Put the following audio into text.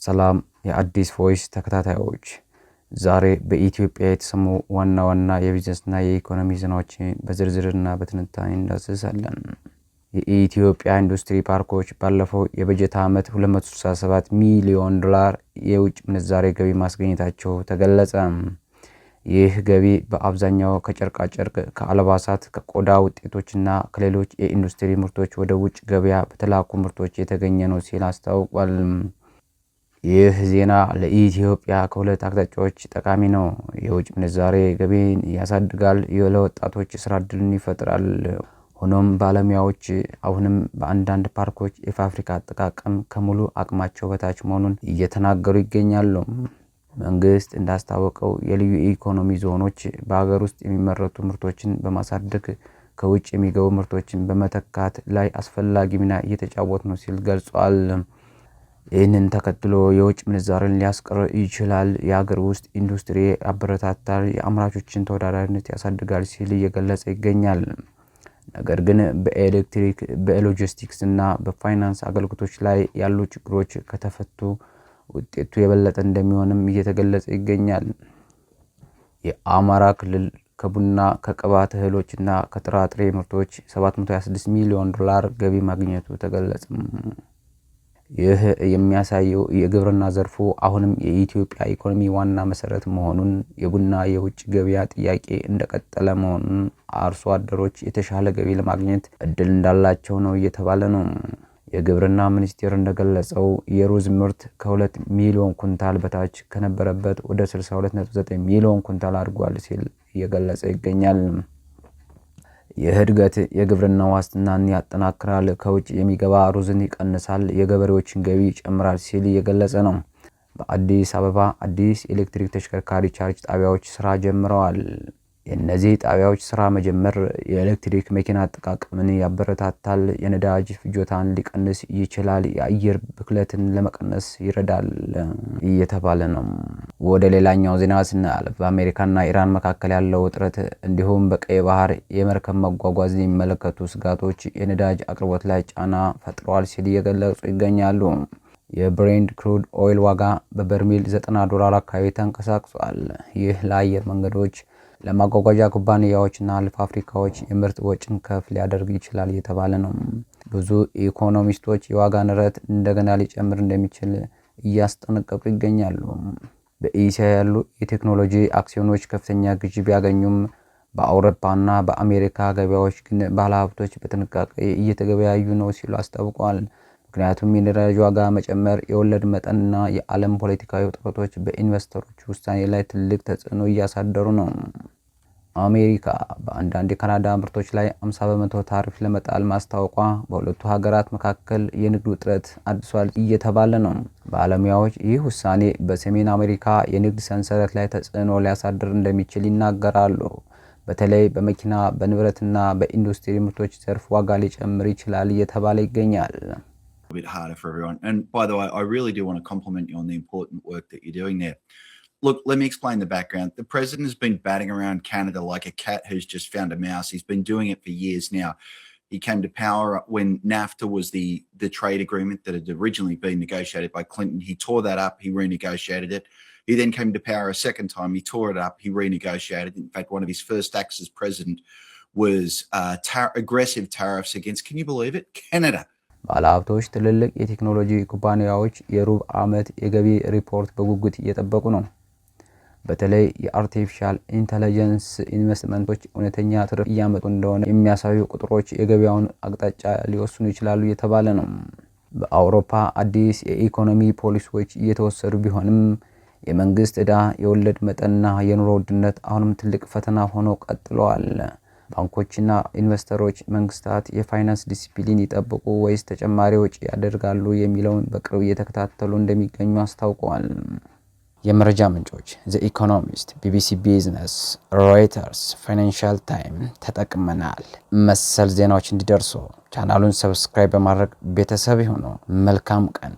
ሰላም የአዲስ ቮይስ ተከታታዮች፣ ዛሬ በኢትዮጵያ የተሰሙ ዋና ዋና የቢዝነስና የኢኮኖሚ ዜናዎችን በዝርዝርና በትንታኔ እንዳስሳለን። የኢትዮጵያ ኢንዱስትሪ ፓርኮች ባለፈው የበጀት ዓመት 267 ሚሊዮን ዶላር የውጭ ምንዛሬ ገቢ ማስገኘታቸው ተገለጸ። ይህ ገቢ በአብዛኛው ከጨርቃጨርቅ፣ ከአልባሳት፣ ከቆዳ ውጤቶችና ከሌሎች የኢንዱስትሪ ምርቶች ወደ ውጭ ገበያ በተላኩ ምርቶች የተገኘ ነው ሲል አስታውቋል። ይህ ዜና ለኢትዮጵያ ከሁለት አቅጣጫዎች ጠቃሚ ነው። የውጭ ምንዛሬ ገቢን ያሳድጋል፣ ለወጣቶች የስራ ዕድልን ይፈጥራል። ሆኖም ባለሙያዎች አሁንም በአንዳንድ ፓርኮች የፋብሪካ አጠቃቀም ከሙሉ አቅማቸው በታች መሆኑን እየተናገሩ ይገኛሉ። መንግስት እንዳስታወቀው የልዩ ኢኮኖሚ ዞኖች በሀገር ውስጥ የሚመረቱ ምርቶችን በማሳደግ ከውጭ የሚገቡ ምርቶችን በመተካት ላይ አስፈላጊ ሚና እየተጫወቱ ነው ሲል ገልጿል። ይህንን ተከትሎ የውጭ ምንዛሬን ሊያስቀር ይችላል፣ የሀገር ውስጥ ኢንዱስትሪ ያበረታታል፣ የአምራቾችን ተወዳዳሪነት ያሳድጋል ሲል እየገለጸ ይገኛል። ነገር ግን በኤሌክትሪክ፣ በሎጂስቲክስ እና በፋይናንስ አገልግሎቶች ላይ ያሉ ችግሮች ከተፈቱ ውጤቱ የበለጠ እንደሚሆንም እየተገለጸ ይገኛል። የአማራ ክልል ከቡና፣ ከቅባት እህሎች እና ከጥራጥሬ ምርቶች 726 ሚሊዮን ዶላር ገቢ ማግኘቱ ተገለጸ። ይህ የሚያሳየው የግብርና ዘርፉ አሁንም የኢትዮጵያ ኢኮኖሚ ዋና መሰረት መሆኑን፣ የቡና የውጭ ገበያ ጥያቄ እንደቀጠለ መሆኑን፣ አርሶ አደሮች የተሻለ ገቢ ለማግኘት እድል እንዳላቸው ነው እየተባለ ነው። የግብርና ሚኒስቴር እንደገለጸው የሩዝ ምርት ከ2 ሚሊዮን ኩንታል በታች ከነበረበት ወደ 62.9 ሚሊዮን ኩንታል አድጓል ሲል እየገለጸ ይገኛል። ይህ እድገት የግብርና ዋስትናን ያጠናክራል፣ ከውጭ የሚገባ ሩዝን ይቀንሳል፣ የገበሬዎችን ገቢ ይጨምራል ሲል እየገለጸ ነው። በአዲስ አበባ አዲስ የኤሌክትሪክ ተሽከርካሪ ቻርጅ ጣቢያዎች ስራ ጀምረዋል። የእነዚህ ጣቢያዎች ስራ መጀመር የኤሌክትሪክ መኪና አጠቃቀምን ያበረታታል፣ የነዳጅ ፍጆታን ሊቀንስ ይችላል፣ የአየር ብክለትን ለመቀነስ ይረዳል እየተባለ ነው። ወደ ሌላኛው ዜና ስናልፍ በአሜሪካና ኢራን መካከል ያለው ውጥረት እንዲሁም በቀይ ባህር የመርከብ መጓጓዝ የሚመለከቱ ስጋቶች የነዳጅ አቅርቦት ላይ ጫና ፈጥረዋል ሲል እየገለጹ ይገኛሉ። የ Brent crude oil ዋጋ በበርሜል 90 ዶላር አካባቢ ተንቀሳቅሷል። ይህ ለአየር መንገዶች፣ ለማጓጓዣ ኩባንያዎችና ለፋብሪካዎች የምርት ወጪን ከፍ ሊያደርግ ይችላል እየተባለ ነው። ብዙ ኢኮኖሚስቶች የዋጋ ንረት እንደገና ሊጨምር እንደሚችል እያስጠነቀቁ ይገኛሉ። በኤሲያ ያሉ የቴክኖሎጂ አክሲዮኖች ከፍተኛ ግዢ ቢያገኙም በአውሮፓና በአሜሪካ ገበያዎች ግን ባለሀብቶች በጥንቃቄ እየተገበያዩ ነው ሲሉ አስታውቀዋል። ምክንያቱም የነዳጅ ዋጋ መጨመር፣ የወለድ መጠንና የዓለም ፖለቲካዊ ውጥረቶች በኢንቨስተሮች ውሳኔ ላይ ትልቅ ተጽዕኖ እያሳደሩ ነው። አሜሪካ በአንዳንድ የካናዳ ምርቶች ላይ 50% ታሪፍ ለመጣል ማስታወቋ በሁለቱ ሀገራት መካከል የንግድ ውጥረት አድሷል እየተባለ ነው። ባለሙያዎች ይህ ውሳኔ በሰሜን አሜሪካ የንግድ ሰንሰለት ላይ ተጽዕኖ ሊያሳድር እንደሚችል ይናገራሉ። በተለይ በመኪና፣ በንብረትና በኢንዱስትሪ ምርቶች ዘርፍ ዋጋ ሊጨምር ይችላል እየተባለ ይገኛል። Bit harder for everyone. And by the way, I really do want to compliment you on the important work that you're doing there. Look, let me explain the background. The president has been batting around Canada like a cat who's just found a mouse. He's been doing it for years now. He came to power when NAFTA was the trade agreement that had originally been negotiated by Clinton. He tore that up. He renegotiated it. He then came to power a second time. He tore it up. He renegotiated it. In fact, one of his first acts as president was aggressive tariffs against, can you believe it, Canada. ባለሀብቶች ትልልቅ የቴክኖሎጂ ኩባንያዎች የሩብ ዓመት የገቢ ሪፖርት በጉጉት እየጠበቁ ነው። በተለይ የ artificial intelligence ኢንቨስትመንቶች እውነተኛ ትርፍ እያመጡ እንደሆነ የሚያሳዩ ቁጥሮች የገበያውን አቅጣጫ ሊወስኑ ይችላሉ እየተባለ ነው። በአውሮፓ አዲስ የኢኮኖሚ ፖሊሲዎች እየተወሰዱ ቢሆንም የመንግስት ዕዳ፣ የወለድ መጠንና የኑሮ ውድነት አሁንም ትልቅ ፈተና ሆነው ቀጥለዋል። ባንኮችና ኢንቨስተሮች መንግስታት የፋይናንስ ዲሲፕሊን ይጠብቁ ወይስ ተጨማሪ ወጪ ያደርጋሉ የሚለውን በቅርብ እየተከታተሉ እንደሚገኙ አስታውቀዋል። የመረጃ ምንጮች The Economist፣ BBC Business፣ Reuters፣ Financial Times ተጠቅመናል። መሰል ዜናዎች እንዲደርሱ ቻናሉን subscribe በማድረግ ቤተሰብ ይሁኑ። መልካም ቀን።